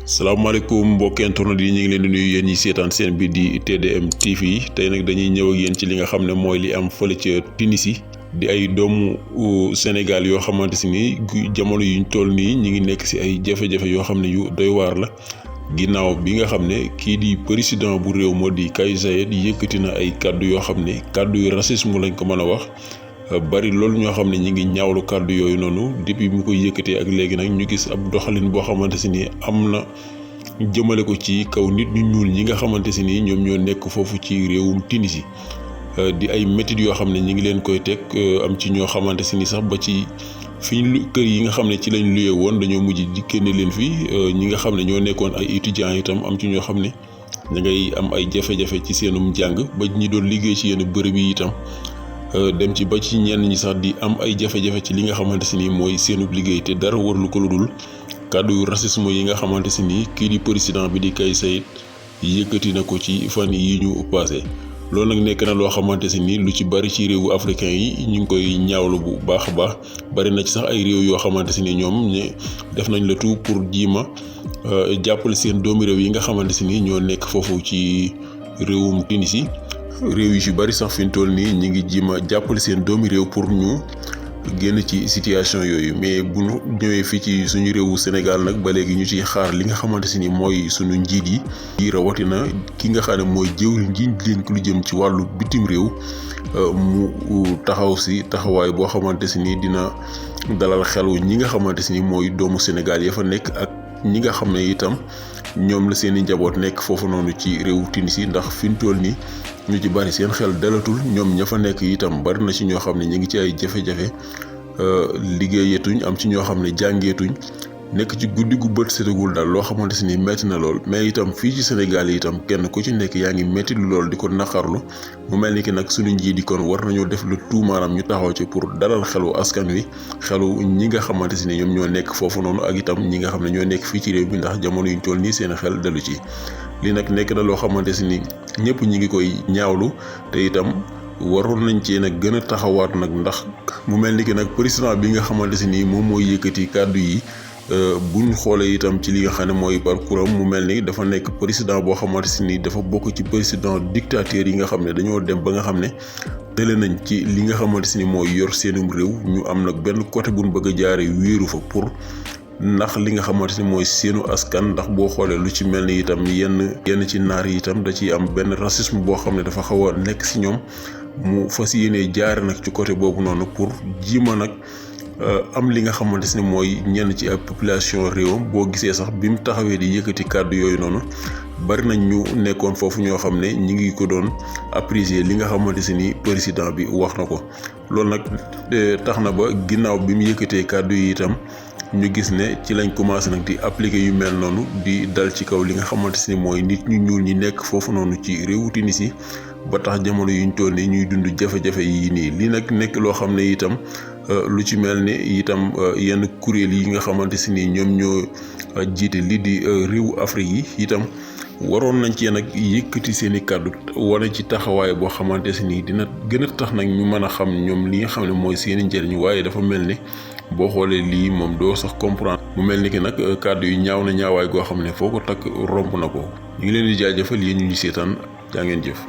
salaamaaleykum mbokki internet yi ñu ngi leen di nuyu yéen ñi seetaan seen bi di TDM TV tey nag dañuy ñëw ak yéen ci li nga xam ne mooy li am fële ca Tunisie di ay doomu Sénégal yoo xamante si ni jamono yuñ toll nii ñi ngi nekk si ay jafe-jafe yoo xam ne yu doy waar la ginnaaw bi nga xam ne kii di président bu réew moo di Kais Saied yëkkati na ay kàddu yoo xam ne kàddu yu racisme lañ ko mën a wax. bari loolu ñoo xam ne ñi ngi ñaawlu kàddu yooyu noonu depuis mu koy yëkkatee ak léegi nag ñu gis ab doxalin boo xamante si ni am na jëmale ko ci kaw nit ñu ñuul ñi nga xamante si ni ñoom ñoo nekk foofu ci réewum Tunisie di ay métit yoo xam ne ñi ngi leen koy teg am ci ñoo xamante si ni sax ba ci fi kër yi nga xam ne ci lañ luye woon dañoo mujj di génne leen fii ñi nga xam ne ñoo nekkoon ay étudiants itam am ci ñoo xam ne da ngay am ay jafe-jafe ci seenum njàng ba ñi doon liggéey ci yenn bërëb yi itam dem ci ba ci ñenn ñi sax di am ay jafe-jafe ci li nga xamante si ni mooy seenub liggéey te dara warlu ko lu dul kàddu yu racisme yi nga xamante si ni kii di président bi di Kais Saied yëkkati na ko ci fan yi ñu passé loolu nag nekk na loo xamante si ni lu ci bari ci réewu africain yi ñu ngi koy ñaawlu bu baax a baax bari na ci sax ay réew yoo xamante si ni ñoom ñe def nañ le tout pour jiima jàppale seen doomi réew yi nga xamante si ni ñoo nekk foofu ci réewum Tunisie réew yu ci bari sax fi mu toll nii ñi ngi jima jàppale seen doomi réew pour ñu génn ci situation yooyu mais bu ñu ñëwee fii ci suñu réewu Sénégal nag ba léegi ñu ciy xaar li nga xamante si ni mooy suñu njiit yi rawatina ki nga xam ne mooy jëwriñ ji leen ko lu jëm ci wàllu bitim réew mu taxaw si taxawaay boo xamante si ni dina dalal xelu ñi nga xamante si ni mooy doomu Sénégal ya fa nekk ak ñi nga xam ne itam ñoom la seen i njaboot nekk foofu noonu ci réewu Tunisie ndax fi mu toll nii ñu ci bari seen xel dalatul ñoom ña fa nekk itam bari na ci ñoo xam ne ñu ngi ci ay jafe-jafe liggéeyetuñ am ci ñoo xam ne jàngeetuñ nekk ci guddi gu bët setagul daal loo xamante si ni metti na lool mais itam fii ci Sénégal yi itam kenn ku ci nekk yaa ngi metti lu lool di ko naqarlu mu mel ni ki nag suñu njiit yi kon war nañoo def lu tout maanaam ñu taxaw ci pour dalal xelu askan wi xelu ñi nga xamante si ni ñoom ñoo nekk foofu noonu ak itam ñi nga xam ne ñoo nekk fii ci réew mi ndax jamono yuñ toll nii seen xel dalu ci li nag nekk na loo xamante si ni ñëpp ñi ngi koy ñaawlu te itam waroon nañ cee nag gën a taxawaat nag ndax mu mel ni ki nag président bi nga xamante si ni moom mooy yëkkati kàddu yi buñ xoolee itam ci li nga xam ne mooy parcours am mu mel ni dafa nekk président boo xamante si ni dafa bokk ci président dictateur yi nga xam ne dañoo dem ba nga xam ne tële nañ ci li nga xamante si ni mooy yor seenum réew ñu am nag benn côté buñ bëgg a jaare wéeru fa pour ndax li nga xamante ni mooy seenu askan ndax boo xoolee lu ci mel ni itam yenn ci naar yi itam da ciy am benn racisme boo xam ne dafa xaw a nekk si ñoom mu fas yéenee jaare nag ci côté boobu noonu pour jiima nag am li nga xamante ni mooy ñenn ci ay population réewam boo gisee sax bi mu taxawee di yëkkati kàddu yooyu noonu bari nañ ñu nekkoon foofu ñoo xam ne ñi ngi ko doon apprécier li nga xamante ni président bi wax na ko loolu nag tax na ba ginnaaw bi mu yëkkatee kàddu yi itam ñu gis ne ci lañ commencé nag di appliquer yu mel noonu di dal ci kaw li nga xamante ni mooy nit ñu ñuul ñi nekk foofu noonu ci réewu Tunisie ba tax jamono yuñ toll nii ñuy dund jafe-jafe yii nii li nag nekk loo xam ne itam lu ci mel ni itam yenn kuréel yi nga xamante si ni ñoom ñoo jiite lii di réewu Afrique yi itam waroon nañ ci nag yëkkati seen i kàddu wane ci taxawaay boo xamante si ni dina gën a tax nag ñu mën a xam ñoom li nga xam ne mooy seen i njëriñ waaye dafa mel ni boo xoolee lii moom doo sax comprendre mu mel ni ki nag kàddu yi ñaaw na ñaawaay goo xam ne foo ko takk romb na ko ñu ngi leen di jaajëfal yéen ñu seetaan jaa ngeen jëf.